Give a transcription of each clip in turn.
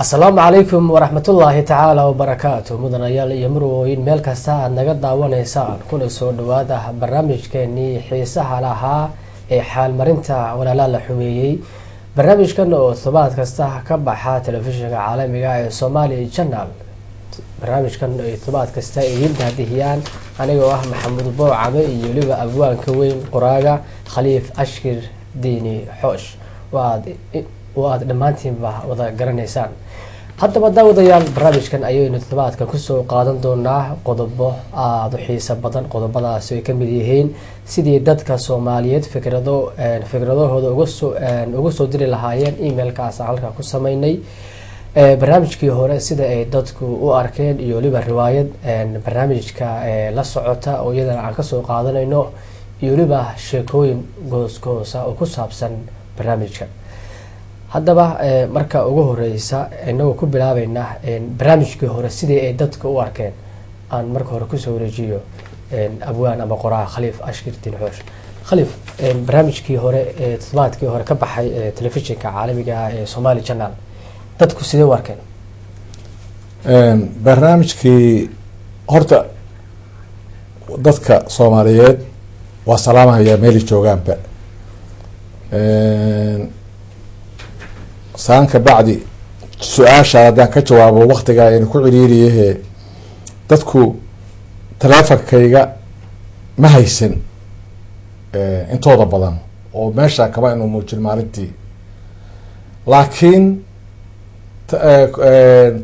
Asalaamu calaykum waraxmatullaahi tacaala wabarakaatu. Mudanayaal iyo marwooyin, meel kasta aada naga daawanaysaan, kuna soo dhawaada barnaamijkeenii xiisaha lahaa ee xaalmarinta walaalaa la xumeeyey. Barnaamijkan oo todobaad kasta ka baxa telefishinka caalamiga ee Somali Channel, barnaamijkan ay todobaad kasta idiin daadihiyaan anigoo ah Maxamuud Boocame iyo weliba abwaanka weyn, qoraaga Khaliif Ashkir Diini Xoosh, oo aada dhammaantiinba wada garanaysaan. Haddaba daawadayaal, barnaamijkan ayaynu todobaadkan kusoo qaadan doonaa qodobo aada u xiiso badan. Qodobadaasi ay kamid yihiin sidii dadka Soomaaliyeed fikradahooda uga soo diri lahaayeen emailkaas aan halkaa ku sameynay barnaamijkii hore, sida ay dadku u arkeen, iyo weliba riwaayad barnaamijka la socota oo iyadana aan kasoo qaadanayno, iyo weliba sheekooyin goosgoosa oo ku saabsan barnaamijka. Haddaba marka ugu horeysa, inagoo ku bilaabeynaa barnaamijkii hore sidii ay dadka u arkeen, aan marka hore kusoo wareejiyo abwaan ama qoraa Khaliif Ashkir Diin Xoosh. Khaliif, barnaamijkii hore ee toddobaadkii hore ka baxay ee telefishinka caalamiga ah ee Somali Channel, dadku sidee u arkeen? Barnaamijkii horta dadka Soomaaliyeed waa salaamahayaa meeli joogaanba. Saanka bacdi, su-aasha haddaan ka jawaabo, waktigaa aynu ku ciriiriyahe, dadku taleefonkayga ma haysan intooda badan oo meesha kama inu muujin maalintii, laakiin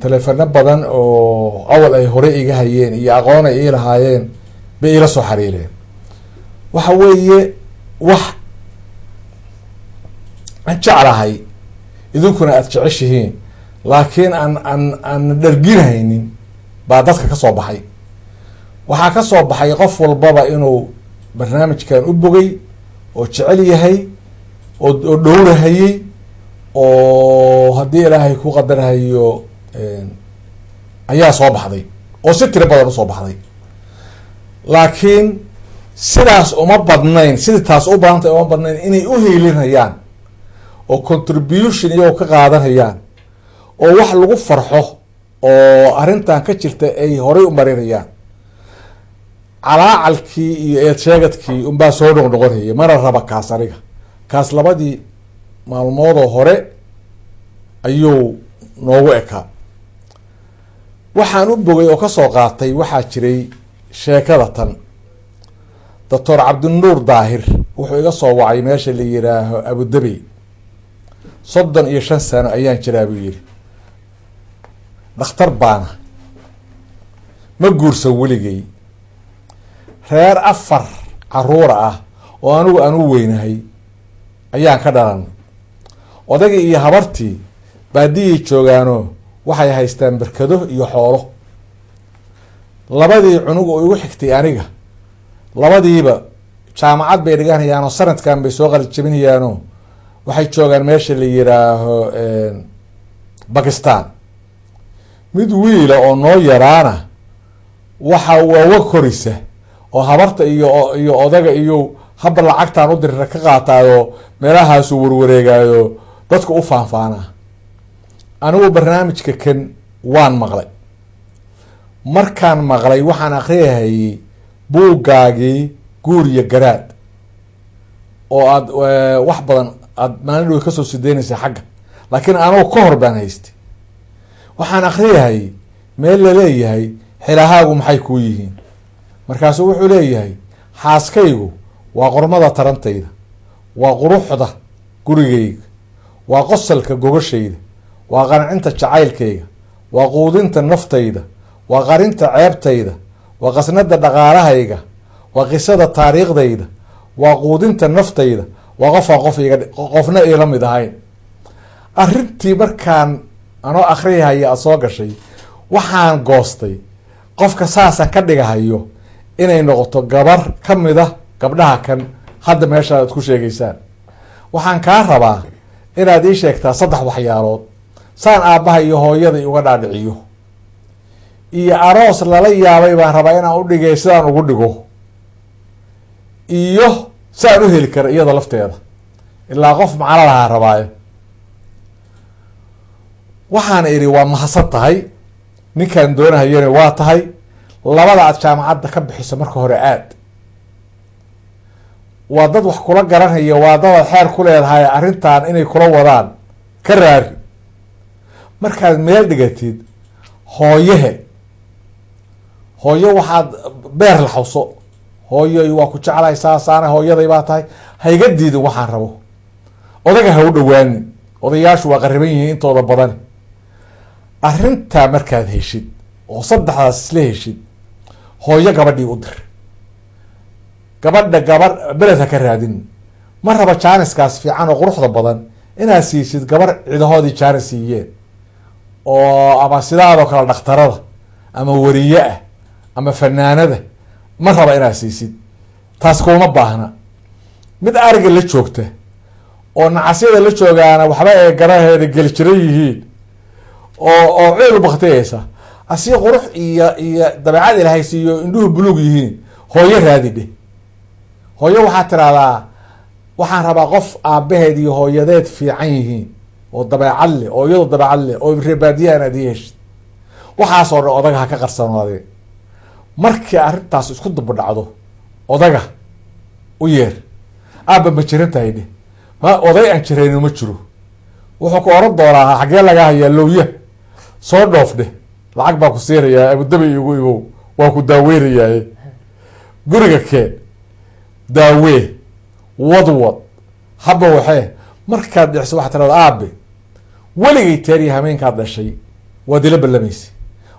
taleefano badan oo awal ay hore iga hayeen iyo aqoon ay ii lahaayeen bay iila soo xiriireen. Waxa weeye wax aan jeclahay, idinkuna aada jeceshihiin, laakiin aan dharginhaynin baa dadka kasoo baxay. Waxaa kasoo baxay qof walbaba inuu barnaamijkan u bogay oo jecel yahay oo dhowrahayey, oo haddii Ilaahay ku qadarhayo ayaa soo baxday oo si tiro badan usoo baxday, laakiin sidaas uma badnayn. Sidii taas u badantay uma badnayn inay u hiilinayaan oo contribution iyagoo ka qaadanayaan oo wax lagu farxo oo arrintan ka jirta ay horay u marinayaan. Calaacalkii iyo eed sheegadkii unbaa soo noqnoqonayay. Mana raba kaas aniga. Kaas labadii maalmoodoo hore ayuu noogu ekaa. Waxaan u bogay oo kasoo qaatay, waxaa jiray sheekada tan. Doctor Cabdinuur Daahir wuxuu iga soo wacay meesha la yiraaho Abudabey. 35 sano ayaan jiraa, buu yihi, dhakhtar baana, ma guursan weligay, reer afar caruura ah oo anigu aan u weynahay ayaan ka dhalanay. Odagii iyo habartii baadiyay joogaano, waxay haystaan berkado iyo xoolo. Labadii cunug oo igu xigtay aniga, labadiiba jaamacad bay dhiganayaanoo sanadkan bay soo qalin jabinayaano, waxay joogaan meesha la yiraaho Bakistan. Mid wiila oo noo yaraana waxa waawa korisa oo habarta iyo odaga iyo habba lacagtaan u dirira ka qaataayo, meelahaasu warwareegaayo, dadka u faanfaanaa. Anigu barnaamijka kan waan maqlay. Markaan maqlay, waxaan akriyahayay buuggaagii Guur iyo Garaad oo aada wax badan aada maalin dhow kasoo sideynaysa xagga, laakiin anugu ka hor baan haystay. Waxaan akriyahayay meel laleeyahay "Xilahaagu maxay kuu yihiin?" Markaasuu wuxuu leeyahay: "Xaaskaygu waa qormada tarantayda, waa quruxda gurigayga, waa qosalka gogashayda, waa qancinta jacaylkayga, waa quudinta naftayda, waa qarinta ceebtayda, waa qasnada dhaqaalahayga, waa qisada taariikhdayda, waa quudinta naftayda, waa qofaan qof iga qofna iila mid ahayn." Arrintii markaan anoo akriyahaya aada soo gashay, waxaan goostay qofka saasaan ka dhigahayo inay noqoto gabar kamid a gabdhaha kan hadda meesha aad ku sheegaysaan. Waxaan kaa rabaa inaad ii sheegtaa saddex waxyaalood saan aabbaha iyo hooyada uga dhaadhiciyo, iyo aroos lala yaabay baan rabaa inaan udhigay sidaan ugu dhigo, iyo si aan u heli kara iyada lafteeda, ilaa qof macno lahaa rabaayo. Waxaan idhi waa mahadsan tahay, ninkaan doonahayana waa tahay, labada aad jaamacadda ka bixiso marka hore aad waa dad wax kula garanhaya, waa dad aad xeer ku leedahay, arrintan inay kula wadaan ka raari. Markaad meel dhigatid hooyahe, hooyo waxaad beer la xawso, hooyoy waa ku jeclahay, saasaana hooyaday baa tahay, hayga diidin waxaan rabo. Odaga ha u dhawaanin, odayaashu waa qariban yihiin intooda badan. Arrintaa markaad heshid oo saddexdaas isla heshid, hooyo gabadhii u dir, gabadha gabar beled ha ka raadin. Ma raba jaaniskaas fiican oo quruxda badan inaad siisid gabar cidahoodii jaanis siiyeen, oo ama sidaadoo kale dhakhtarada ama wariye ah ama fanaanada, ma raba inaad siisid, taas kuuma baahna. Mid ariga la joogta oo nacasyada la joogaana waxba ee garaheeda geli jiran yihiin oo ciil baktiyeysa, asi qurux iyo dabeecad ilaahay siiyo, indhuhu buluug yihiin, hooyo raadi dheh. Hooyo waxaa tiraahdaa waxaan rabaa qof aabaheed iyo hooyadeed fiican yihiin oo dabeecad leh, oo iyadoo dabeecad leh, oo reebaadiyahan aad ii heshid. Waxaasoo dhan odaga ha ka qarsanoodee. Markii arrintaas isku daba dhacdo, odaga u yeer, aabba ma jiran tahay dheh, ma oday aan jirayno ma jiro. Wuxuu ku oran doonaa xaggee lagaa hayaa lowya, soo dhoof dheh, lacag baa ku siinayaa, Abudabi igu igow, waa ku daaweynayaaye, guriga keen, daawee, wadwad haba waxee. Markaad dhicso waxaa tirahda aabe, weligay teeriya hameenkaad dhashay waad ila ballamaysa,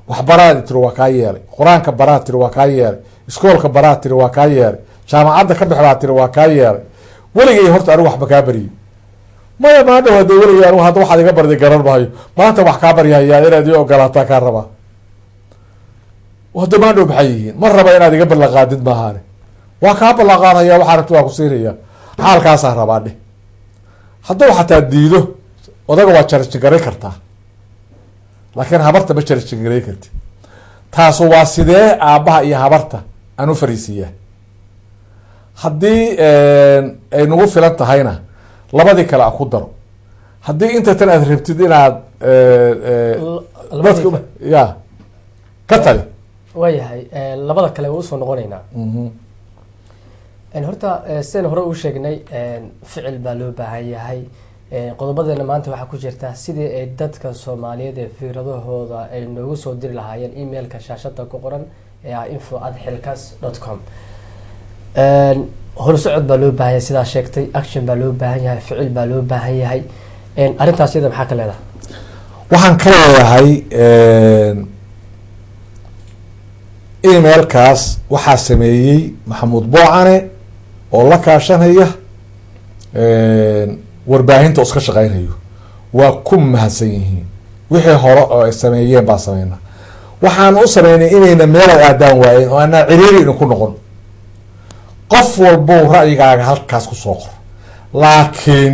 waxbaraad tiri waa kaa yeelay, qur-aanka baraad tiri waa kaa yeelay, iskoolka baraad tiri waa kaa yeelay, jaamacadda ka bix baa tiri waa kaa yeelay, weligay horta anigu waxba kaa baryay maya, maadhow hadee weligay anigu hadda waxaad iga barday garan maayo, maanta wax kaa baryahayaa inaad ii ogolaataa kaa rabaa. Hadda maadhow maxay yihiin, ma raba inaad iga ballanqaadid maahaane, waa kaa ballanqaadaya, waxaa rabti waa ku siinaya, xaalkaasaa rabaa dheh. Hadduu xataa diido odaga waa jarjingaray kartaa, laakiin habarta ma jarjingaray karti. Taasu waa sidee aabbaha iyo habarta aan u fariisiiyaa. Haddii ay nagu filan tahayna labadii kale a ku daro, haddii inta tan aad rabtid inaad dadka ya ka tali. Waayahay, labada kale waa usoo noqoneynaa. Horta sidaan hore uu sheegnay, ficil baa loo baahan yahay. Qodobadeena maanta waxaa ku jirta sidii ay dadka Soomaaliyeed ee fikradahooda ay noogu soo diri lahaayeen emailka shaashada ku qoran ee ah info@xilkas.com. Horsocod baa loo baahan yahay, sidaa sheegtay, action baa loo baahan yahay, ficil baa loo baahan yahay. Arrintaas iyada maxaa ka leedahay? Waxaan ka leeyahay emailkaas waxaa sameeyey Maxamuud Boocane oo la kaashanaya warbaahinta oo iska shaqeynayo, waa ku mahadsan yihiin. Wixii hore oo ay sameeyeen baan sameynaa, waxaan u sameynay inayna meel ay aadaan waayeen oo aanaa ciriiri idinku noqon. Qof walbow ra'yigaaga halkaas kusoo qor, laakiin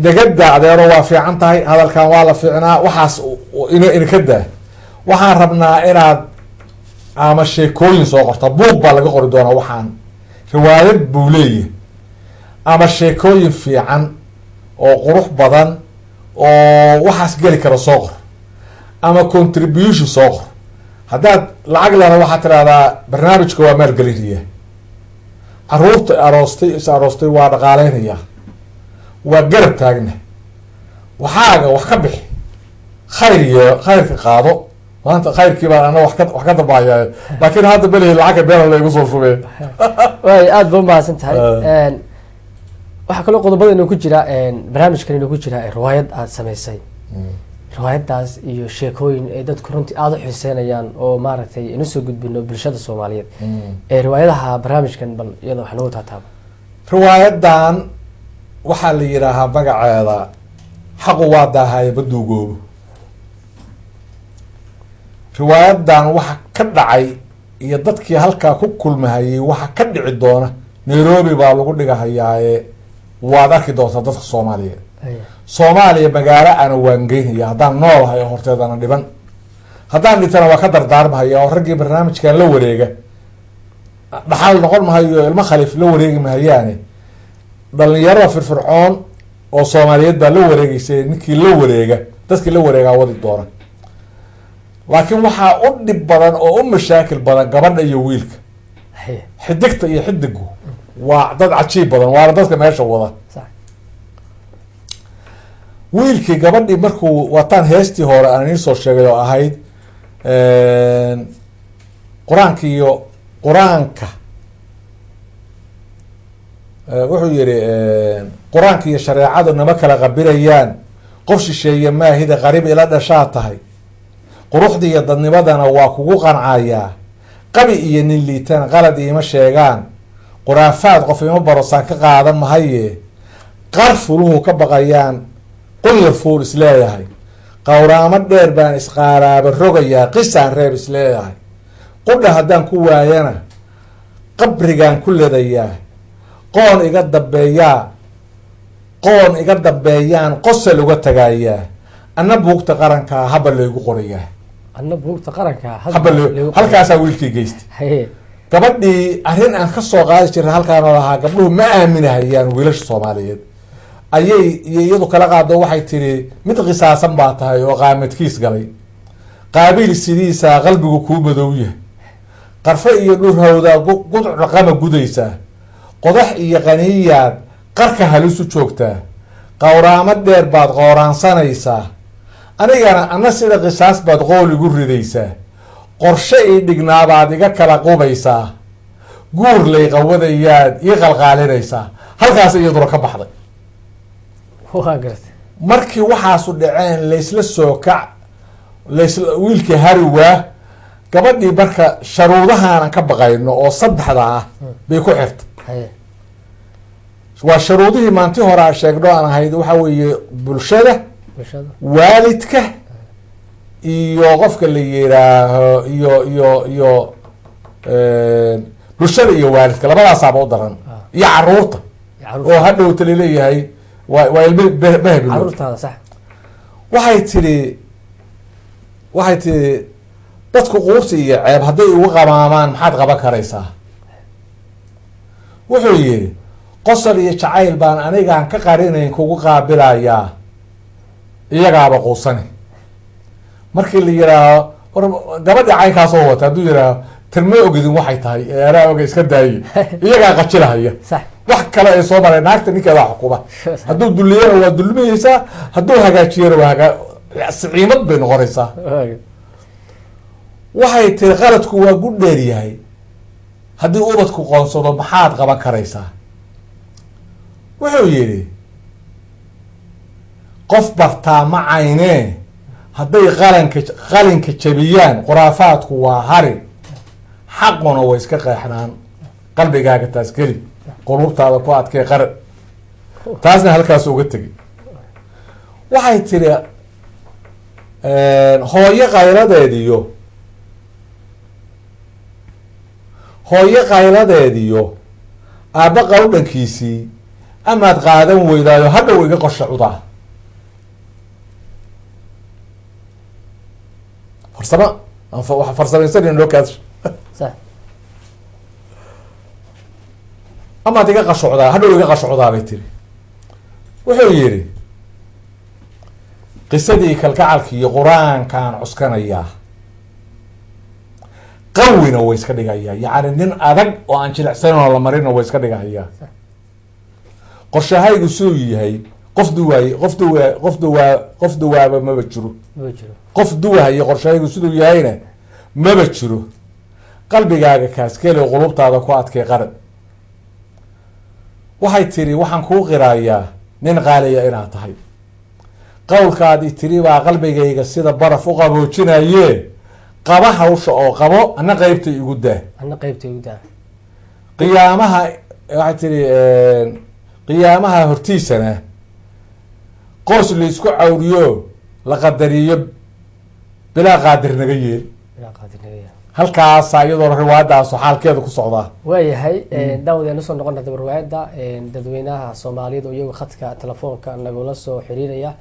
naga daa adeero, waa fiican tahay hadalkan, waa la fiicnaa, waxaas inaka daa. Waxaan rabnaa inaad ama sheekooyin soo qorta, buug baa laga qori doonaa, waxaan riwaayad buu leeyahay, ama sheekooyin fiican oo qurux badan oo waxaas geli kara soo qor, ama contribution soo qor. Haddaad lacag lehna waxaad tirahdaa barnaamijka waa maalgelinaya, caruurta aroostay is aroostay waa dhaqaaleynaya, waa garab taagna, waxaaga wax ka bixi, khayr iyo khayrka qaado. Maanta khayrkii baan ana wax ka dambaaya, laakiin hadda belihi lacagka beela la igu soo shubee. Waay, aada ba umahadsan tahay. Waxaa kaloo qodobada inuu ku jira barnaamijkan inuu ku jira riwaayad aada samaysay, riwaayadaas iyo sheekooyin ay dadku runtii aada u xiiseynayaan oo maaragtay inu soo gudbino bulshada Soomaaliyeed. Ee riwaayadaha barnaamijkan bal iyada wax noogu taataaba. Riwaayadan waxaa la yidhaahaa magaceeda Xaqu waa daahaye baduugoobo. Riwaayadan waxa ka dhacay iyo dadkii halkaa ku kulmahayay waxa ka dhici doona Nairobi baa lagu dhigahayaaye, waad arki doontaa dadka Soomaaliyeed. Soomaaliya magaalo ana waan geynaya haddaan noolahay oo horteedana dhiban, haddaan dhintana waa ka dardaarmahaya oo raggii barnaamijkan la wareega dhaxal noqon mahayo, ilmo Khaliif la wareegi mahayaane, dhalinyarada firfircoon oo Soomaaliyeed baa la wareegeysa, ninkii la wareega Dadkii la wareegaa wadi doona. Laakiin waxaa u dhib badan oo u mashaakil badan gabadha iyo wiilka. Xidigta iyo xidigu waa dad cajiib badan, waana dadka meesha wada. Wiilkii gabadhii markuu wataan heestii hore aan idiin soo sheegay oo ahayd qur-aanka iyo qur-aanka, wuxuu yihi qur-aanka iyo shareecadu nama kala qabilayaan, qof shisheeye maahida, qariib ila dhashaa tahay, quruxda iyo dadnimadana waa kugu qancayaa, qabi iyo nin liitana qalad iima sheegaan, quraafaad qof ima barosaan ka qaadan mahaye, qar fuluhu ka baqayaan qunyar fuul isleeyahay, qowraamo dheer baan isqaaraaba rogayaa, qisaan reeb isleeyahay, qudha haddaan ku waayana qabrigaan ku ledayaa, qoon iga dambeeyaa, qoon iga dambeeyaan qosol uga tagayaa, anna buugta qarankaa haba laygu qorayaa. Anna buugta qaranka haba l halkaasaa wiilkii geystay. Gabadhii arrin aan kasoo qaadi jiray halkaana lahaa gabdhuhu ma aaminahayaan wiilasha Soomaaliyeed ayay iyo iyadu kala qaado. Waxay tiri mid qisaasan baa tahay oo qaamadkiis galay, qaabiil sidiisaa qalbigu kuu madow yahay, qarfo iyo dhurhawdaa gudcur qama gudaysaa, qodax iyo qaniyaad qarka halisu joogtaa, qowraamo dheer baad qooraansanaysaa, anigana anna sida qisaas baad qool igu ridaysaa, qorshe ii dhignaabaad iga kala qubaysaa, guur lay qawadayaad ii qalqaalinaysaa. Halkaas iyaduna ka baxday. Markii waxaasu dhaceen laysla soo kac, laysla wiilkii hari waa gabadhii. Marka sharuudahaanan ka baqayno oo saddexda ah bay ku xirtay. Waa sharuudihii maanti hore aan sheegno aan ahayd, waxaa weeye bulshada, waalidka iyo qofka la yiraaho iyo bulshada iyo waalidka, labadaasaaba u daran, iyo caruurta oo hadhowta laleeyahay waa ilmi mahebilo. Waxay tiri, waxay tiri dadku quursi iyo ceeb hadday ugu qamaamaan maxaad qaban karaysaa? Wuxuu yihi qosol iyo jacayl baan anigaan ka qarinayn kugu qaabilayaa, iyagaaba quusani. Markii la yiraaho war gabadhii caynkaasoo wata, hadduu yihaaho tirma ogidin waxay tahay anaa oga iska daaye, iyagaa qajilahaya. Wax kale ay soo mareen naagta ninkeedaa xukuma, hadduu dulliyana waa dulmihaysaa, hadduu hagaajiyana waa hagaa siciimad bay noqonaysaa. Waxay tiri qaladku waa gu dheer yahay, haddii ubadku qoonsado maxaad qaban karaysaa? Wuxuu yihi qof bartaa ma caynee, hadday qalanka qalinka jabiyaan khuraafaadku waa hari, xaquna way iska qeexnaan, qalbigaaga taas geli, quluubtaada ku adkee qaran. Taasna halkaas uga tegay. Waxay tiri hooyo qayladeediyo, hooyo qayladeediyo aabba qawdhankiisii amaad qaadan weydaayo hadhow iga qosha cudaa. Farsamo waa farsamaysan noo kaas, amaad iga qashocdaa, hadhow iga qashocdaa bay tiri. Wuxuu yihi qisadii kalgacalka iyo qur-aankaan cuskanayaa, qawina way iska dhigayaa, yacni nin adag oo aan jilicsanin oo la marina way iska dhigahayaa. Qorshahaygu siduu yahay qof duwaay, qof duwaa, qof duwaa, qof duwaaba maba jiro, qof duwahaya qorshahaygu siduu yahayna maba jiro. Qalbigaaga kaaskeli, qulubtaada ku adkay qaran. Waxay tiri waxaan kuu qiraayaa nin qaaliya inaad tahay, qowlkaad i tiri baa qalbigayga sida baraf u qaboojinaye, qaba hawsha oo qabo, anna qeybta igu daa, anna qeybta igu daa. Qiyaamaha waxay tiri qiyaamaha hortiisana qoos laysku cawriyo la qadariyo bilaa qaadir naga yeel. Halkaasa iyadoona riwaayadaasu xaalkeeda ku socdaa. Waayahay daawad, ayaan usoo noqon hadaba riwaayadda. Dadweynaha Soomaaliyeed oo iyagu khadka telefoonka nagula soo xiriiraya,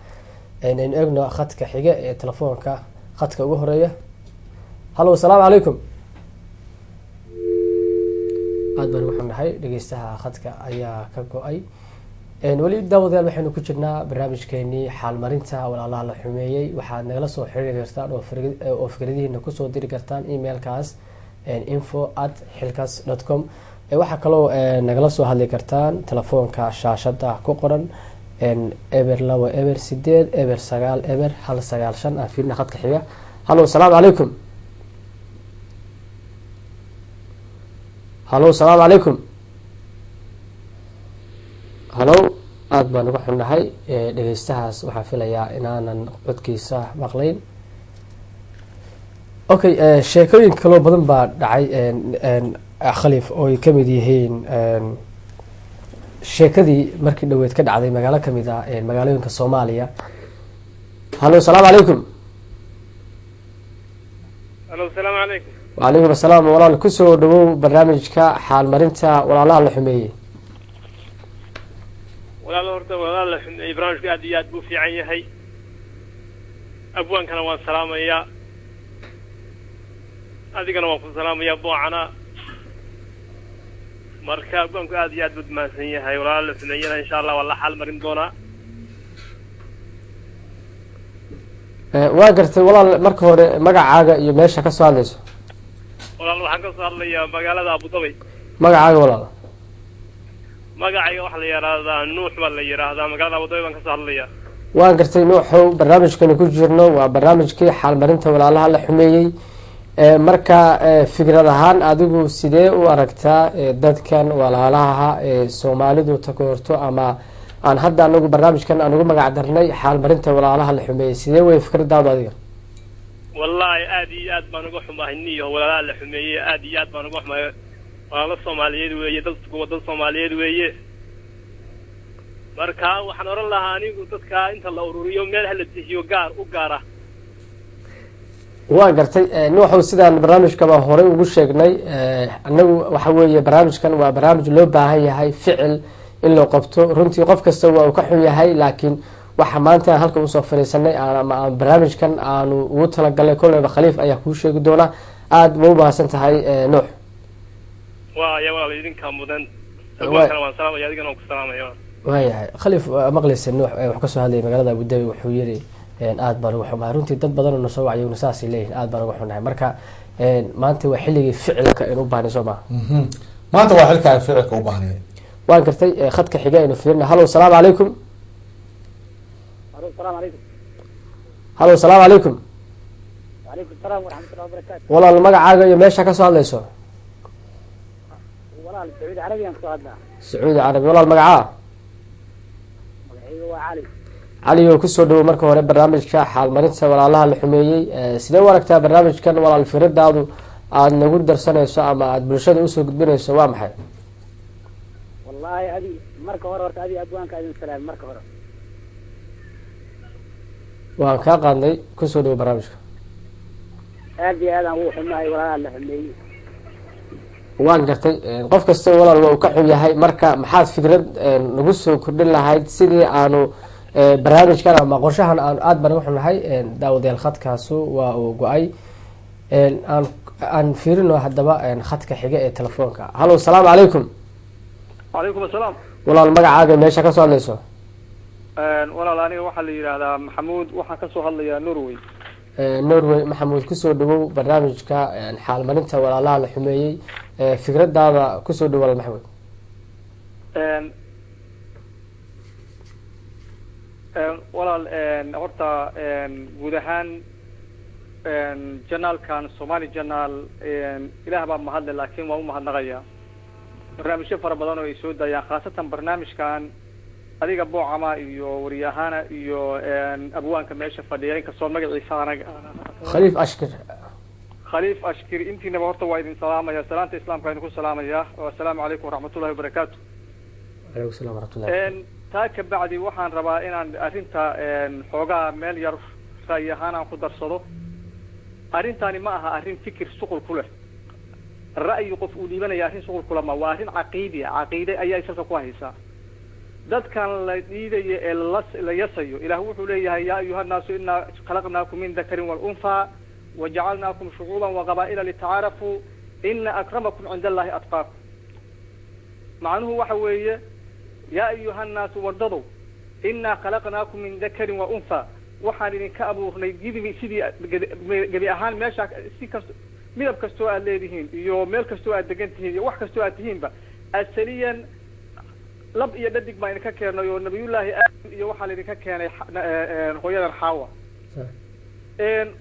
aynu eegno khadka xiga ee telefoonka, khadka ugu horeeya. Hallo, asalaamu calaykum. Aad baan ugu xunnahay, dhegeystaha khadka ayaa ka go-ay. Weli daawadayaal, waxaynu ku jirnaa barnaamijkeenii xaalmarinta walaalaha la xumeeyey. Waxaad nagala soo xiriiri kartaan oo fikradihiina kusoo diri kartaan emailkaas info@xilkas.com. Waxaa kaloo nagala soo hadli kartaan telefoonka shaashada ku qoran, 020 8 0 9 0 1 9 5. Aan fiirina khadka xiga. Hallo, asalaamu calaykum. Hallo, asalaamu calaykum. Hallo, aada baan uga xunnahay, dhegeystahaas waxaan filayaa inaanan codkiisa maqlayn. Okay, sheekooyin kaloo badan baa dhacay, Khaliif, oo ay kamid yihiin sheekadii markii dhaweyd ka dhacday magaalo kamid ah magaalooyinka Soomaaliya. Hallo, asalaamu calaykum. Alo, asalaamu calaykum. Wacalaykum asalaam. Walaal, kusoo dhawow barnaamijka xaalmarinta walaalaha la xumeeyey. Walaal, horta walaal la xumeeyey, barnaamijku aad iyo aad buu fiican yahay. Abwaankana waan salaamayaa, adigana waan ku salaamayaa, Boocana. Marka abwaanku aad iyo aad buu mahadsan yahay. Walaal la xumeeyana insha Allah waa la xaal marin doonaa. Waa gartay. Walaal, marka hore magacaaga iyo meesha ka soo hadlayso. Walaal, waxaan ka soo hadlayaa magaalada Abudabi. Magacaaga, walaal? Magacayga waxaa la yidhaahdaa Nuux baa la yidhaahdaa. Magaalada Abudabi baan kasoo hadlayaa. Waan gartay, Nuuxow. Barnaamijkani ku jirno waa barnaamijkii xaalmarinta walaalaha la xumeeyey. Marka fikrad ahaan adigu sidee u aragtaa dadkan walaalaha ee Soomaalidu takoorto, ama aan hadda anagu barnaamijkan aan ugu magac darnay xaalmarinta walaalaha la xumeeyey? Sidee wey fikradaadu adiga? Wallahi aad iyo aad baan uga xumahay niyo walaalaha la xumeeyey. Aad iyo aad baan uga xumahay. Walaalo Soomaaliyeed weeye, dad dad Soomaaliyeed weeye. Marka waxaan oran lahaa anigu, dadka inta la ururiyo meel hala dejiyo gaar u gaara. Waan gartay, Nuuxow. Sidaan barnaamijkaba horey ugu sheegnay, anagu waxa weeye barnaamijkan waa barnaamij loo baahan yahay ficil in loo qabto. Runtii qof kasta waa uu ka xun yahay, laakiin waxa maanta aan halka usoo fadhiisanay ama aan barnaamijkan aanu ugu talagalnay kolleyba Khaliif ayaa kuu sheegi doona. Aada ma u mahadsan tahay, Nuux. Waaya walaal, idinkaa mudan. Abwaankana waan salaamaya, adigana waan ku salaamaya. Waayahay Khaliif, maqlaysa Nuux wuxuu kasoo hadlayay magaalada Abudabi. Wuxuu yiri aada baan uga xumahay. Runtii dad badan oo nasoo wacyo saasay leeyihin, aada baan uga xunahay. Marka maanta waa xilligii ficilka aynu u baahnay, soo maha? Maanta waa xilka aan ficilka u baahnay. Waan gartay. Khadka xiga aynu fiirina. Hallo, asalaamu calaykum. Alo, asalaamu calaykum. Hallo, asalaamu calaykum. Wacalaykum asalaam waraxmatullahi wabarakaatu. Walaal, magacaaga iyo meesha kasoo hadlayso? Walaal, Sacuudi Carabiyaan kasoo hadlaa. Sacuudi Carabi. Walaal, magacaa? Magacayga waa Cali. Cali oo, kusoo dhawow marka hore barnaamijka xaalmarinta walaalaha la xumeeyey. Sidee u aragtaa barnaamijkan, walaal? Fikradaadu aada nagu darsanayso ama aada bulshada usoo gudbinayso waa maxay? Wallahi adi marka hore, horta adi abwaanka idin salaam marka hore. Waan kaa qaadnay. Kusoo dhawow barnaamijka. Aad iyo aad aan ugu xumahay walaalaha la xumeeyey. Waan gartay. Qof kasta, walaal, waa uu ka xun yahay. Marka maxaad fikrad nagu soo kordhin lahayd sidii aanu barnaamijkan ama qorshahan aanu? Aada baan uga xunnahay, daawadayaal, khadkaasu waa uu go-ay. Aan fiirino haddaba khadka xiga ee telefoonka. Hallo, asalaamu calaykum. Calaykum asalaam. Walaal, magacaaga, meesha kasoo hadlayso? Walaal, aniga waxaa la yidhaahdaa Maxamuud, waxaan kasoo hadlayaa Norway. Norway. Maxamuud, kusoo dhawow barnaamijka xaalmarinta walaalaha la xumeeyey. Fikradaada kusoo dhawow, walaal Maxamuud. Walaal, horta guud ahaan janaalkan Somali Janaal, Ilaah baa mahadle, laakiin waan umahadnaqaya barnaamijyo fara badan oo ay soo daayaan, khaasatan barnaamijkan adiga Boocama iyo waryahana iyo abwaanka meesha fadhiya, inkastoo magaciisa anag Khaliif Ashkir. Khaliif Ashkir. Intiinaba horta waa idin salaamaya, salaanta Islaamka idinku salaamaya. Assalaamu calaykum waraxmatullahi wabarakaatu. Alaykum salam waraxmatullahi. Taa ka bacdi waxaan rabaa inaan arrinta xoogaa meel yar ra'yi ahaan aan ku darsado. Arrintani ma aha arrin fikir shuqul ku leh, ra'yi qof uu dhiibanaya arrin shuqul kula ma waa arrin caqiidi ah. Caqiide ayaa isalka ku haysaa dadkan la dhiidayo ee la yasayo. Ilaah wuxuu leeyahay: yaa ayuha nnaasu inaa khalaqnaakum min dakarin walunhaa wajacalnaakum shucuuban waqabaa'ila litacaarafuu ina akramakum cinda Allahi atqaakum. Macnuhu waxa weeye Yaa ayuha nnaasu, wardadow, innaa khalaqnaakum min dakarin wa untha, waxaan idinka abuurnay gidibi sidii gebi ahaan meesha si kasto, midab kastoo aad leedihiin iyo meel kastoo aad degan tihiin iyo wax kastoo aad tihiinba, asaliyan lab iyo dhadig baan idinka keenay, oo Nabiyullaahi Aadam iyo waxaa laidinka keenay hooyadan Xaawa.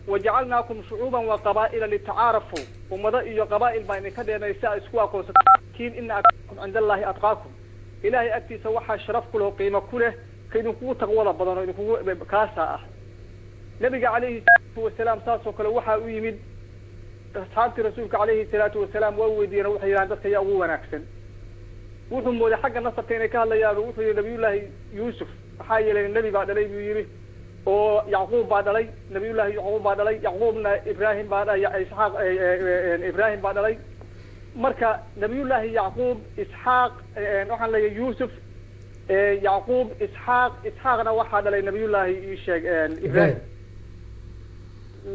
Wajacalnaakum shucuuban wa qabaa'ila litacaarafuu, ummado iyo qabaa'il baan idinka dheenay si aad isku aqoonsataan. Laakiin ina akramakum cinda Allahi atqaakum, Ilaahay agtiisa waxaa sharaf ku leh oo qiimo ku leh ka idinkugu taqwada badan oo idinkugu kaasaa ah. Nabiga calayhi salaatu wasalaam saas oo kale waxaa u yimid asxaabtii Rasuulka calayhi salaatu wasalaam, waa weydiiyeen, waxay yidhahan: "Dadka yaa ugu wanaagsan?" Wuxuu mooday xagga nasabka inay ka hadlayaan. Wuxuu yihi Nabiyullaahi Yuusuf, maxaa yeelay nebi baa dhalay buu yihi, oo Yacquub baa dhalay, Nabiyullahi Yacquub baa dhalay, Yacquubna Ibrahim baa, Isxaaq, Ibrahim baa dhalay. Marka Nabiyullaahi Yacquub, Isxaaq, waxaan leeyahay Yuusuf, Yacquub, Isxaaq, Isxaaqna waxaa dhalay Nabiyullaahi isheeg Ibrahim.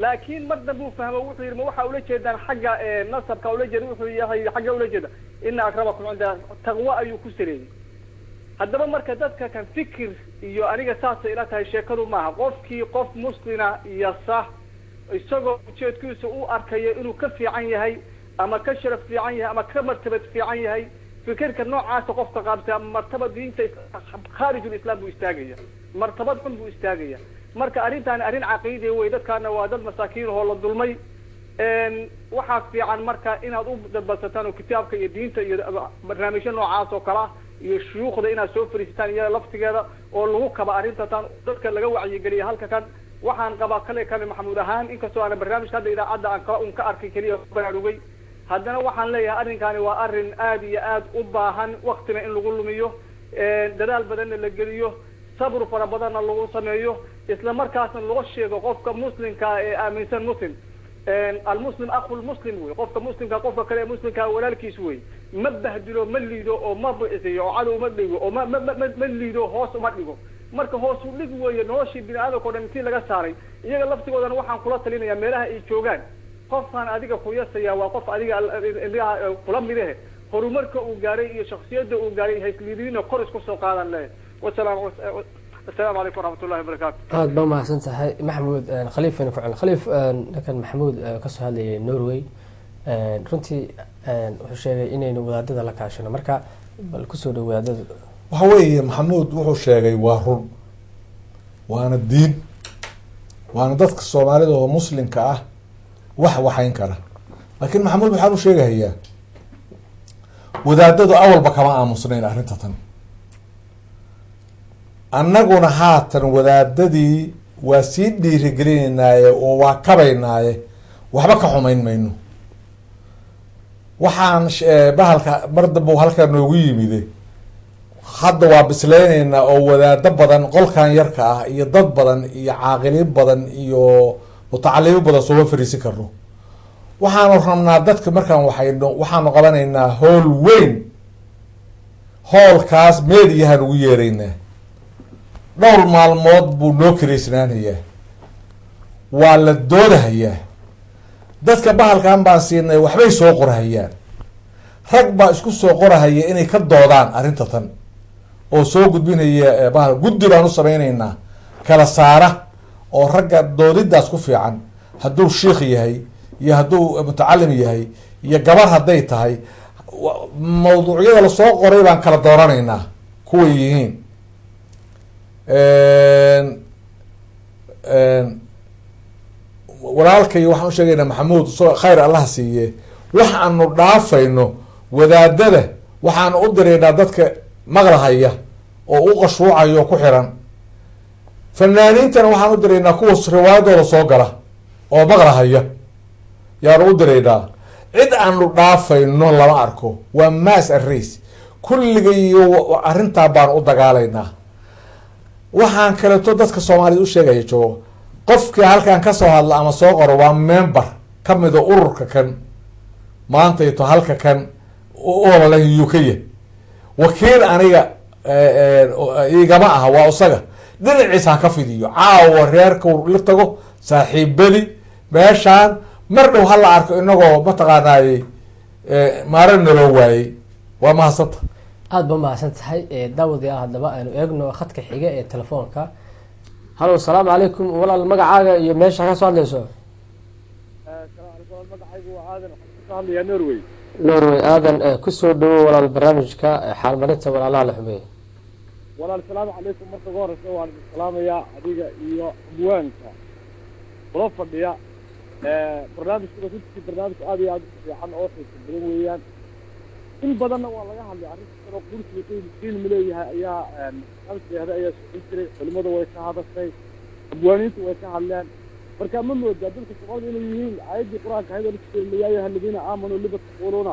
Laakiin mar dambe uu fahmo, wuxuu yidhi: "Ma waxaa ula jeedaan xagga nasabka ula jeeda?" Wuxuu yahay xagga ula jeeda, ina akramakum cinda taqwa ayuu ku saleeyey. Haddaba marka dadka kan fikir iyo aniga saasay ila tahay, sheekadu maaha. Qofkii qof muslina yasa isagoo ujeedkiisa u arkayo inuu ka fiican yahay ama ka sharaf fiican yahay ama ka martabad fiican yahay, fikirka noocaasa qofka qaabta martaba diinta khaarijul Islaam buu istaagaya, martabad xun buu istaagaya. Marka arrintaani arrin caqiide wey, dadkaana waa dad masaakiin oo la dulmay. Waxaa fiican marka inaad u dadbadsataan oo kitaabka iyo diinta iyo barnaamijyo noocaas oo kale ah iyo shuyuukhda inaad soo fariisataan iyada laftigeeda oo lagu kaba arrinta tan, dadka laga wacyigeliya. Halka kan waxaan qabaa kale kale Maxamuud ahaan, inkastoo aana barnaamijka hadda idaacadda aan kala un ka arkay keliya baraarugay, haddana waxaan leeyahay arrinkaani waa arrin aad iyo aad u baahan waktina in lagu lumiyo, dadaal badanna la geliyo, sabr fara badanna lagu sameeyo, isla markaasna loo sheego qofka muslimka ee aaminsan muslim, almuslim akhu lmuslim wey. Qofka muslimka qofka kale ee muslimka walaalkiis wey, ma bahdilo, ma liido oo ma bisiyo oo cadow ma dhigo oo ma liido, hoos uma dhigo. Marka hoos u dhig weeye noloshii bini aadamka o dhan intii laga saaray. Iyaga laftigoodana waxaan kula talinayaa meelaha ay joogaan, qofkaan adiga kuyasaya waa qof adiga indhaha kula midahe, horumarka uu gaaray iyo shaksiyadda uu gaaray haysliidina kor isku soo qaadan leeyahay. Wasalaamu assalaamu calaykum waraxmat ullahi wabarakaatu. Aada baa mahadsan tahay, Maxamuud Khaliif. Aynu ku celin Khaliif. Ninkan Maxamuud kasoo hadlayay Norway runtii wuxuu sheegay inaynu wadaadada la kaashano, marka bal kusoo dhow wadaadada. Waxa weeye, Maxamuud wuxuu sheegay waa run, waana diin, waana dadka Soomaalida oo muslimka ah wax waxayn kara. Laakiin Maxamuud waxaan u sheegahayaa, wadaadadu awalba kama aamusnayn arrinta tan. Annaguna haatan wadaadadii waa sii dhiirigelinaynaaye oo waa kabaynaaye, waxba ka xumayn mayno. Waxaan bahalka mar dambe halkaa noogu yimide, hadda waa bisleyneynaa oo wadaado badan qolkan yarka ah iyo dad badan iyo caaqiliin badan iyo mutacalimiin badan sooma fariisin karno. Waxaanu rabnaa dadka markaan waxayno, waxaanu qabanaynaa howl weyn. Hoolkaas mediahaan ugu yeeraynaa, dhowr maalmood buu noo karaysnaanayaa, waa la doodahayaa. Dadka bahalkan baan siinay, waxbay soo qorahayaan, rag baa isku soo qorahaya inay ka doodaan arrinta tan oo soo gudbinaya bahal. Guddi baan u sameyneynaa kala saara oo ragga doodidaas ku fiican, hadduu shiikh yahay iyo hadduu mutacalim yahay iyo gabar hadday tahay. Mawduucyada lasoo qoray baan kala dooranaynaa kuway yihiin. Walaalkay waxaan u sheegaynaa, Maxamuud, so khayr Allaha siiye, wax aanu dhaafayno wadaadada waxaanu u diraynaa dadka maqlahaya oo u qashuucaya oo ku xiran. Fanaaniintana waxaan u diraynaa kuwa riwaayadooda soo gala oo maqlahaya yaanu u diraynaa. Cid aanu dhaafayno lama arko, waa mass arrace kulliga iyo arrintaa baanu u dagaalaynaa. Waxaan kaleeto dadka Soomaalida u sheegaya joogo, qofkii halkan kasoo hadla ama soo qoro waa member kamida ururka kan maantayto halka kan ololeh UK-ya. Wakiil aniga igama aha, waa isaga dhinaciisa ha ka fidiyo. Caawa reerka la tago saaxiibadi meeshaan mar dhow hala arko inagoo mataqaanaayey maara naloo waayey. Waa mahadsanta. Aada ba mahadsan tahay. Daawadayaal, haddaba aynu eegno khadka xiga ee telefoonka. Halo, asalaamu calaykum walaal, magacaaga iyo meesha ka soo hadlayso? Magacaygu waa Aadan, waxaan kasoo hadlayaa Norway. Norway, Aadan, kusoo dhawo walaal barnaamijka xaalmarinta walaalaha la xumeeyey. Walaal, salaamu calaykum. Marka ugu horeysa waan idin salaamayaa adiga iyo abwaanka kula fadhiya. Barnaamijkuna runtii barnaamij aada iyo aada u fiican oo xiisa badan weeyaan. In badanna waa laga hadlay arrintan oo qursiga qiilmi leeyahay ayaa barnaamijka ayaa socon jiray. Culimadu way ka hadashay, abwaaniintu way ka hadleen. Marka ma moodaa dadka Soomaalida inay yihiin aayaddii Qur-aanka ahayd oo la يا أيها الذين آمنوا لم تقولون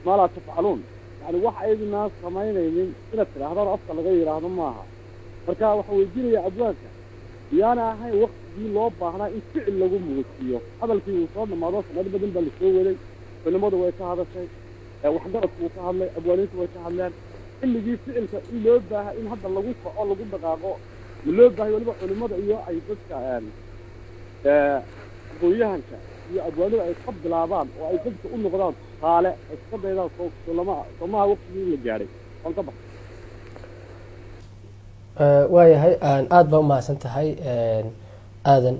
ما لا تفعلون؟ Yani wax aydinaan samaynaynin inaad tidhaahdaan afka laga yidhaahdo maaha. Marka waxaan weydiinayaa abwaanka, iyaana ahayn waktigii loo baahnaa in ficil lagu muujiyo? Hadalkii wuu soo dhamaado, sanado badan baa lasoo waday, culimadu way ka hadashay, waxgaradku wuu ka hadlay, abwaaniintu way ka hadleen. Xilligii ficilka in loo baaha in hadda lagu kaco, lagu dhaqaaqo ma loo baahay? Weliba culimada iyo ay dadka aqoonyahanka iyo abwaanada ay ka bilaabaan oo ay dadka u noqdaan tusaale ay iska daydaan. Soo lama soomaha waqtigii la gaadhay? Waan ka baxay. Waayahay, aada baa umahadsan tahay Aadan.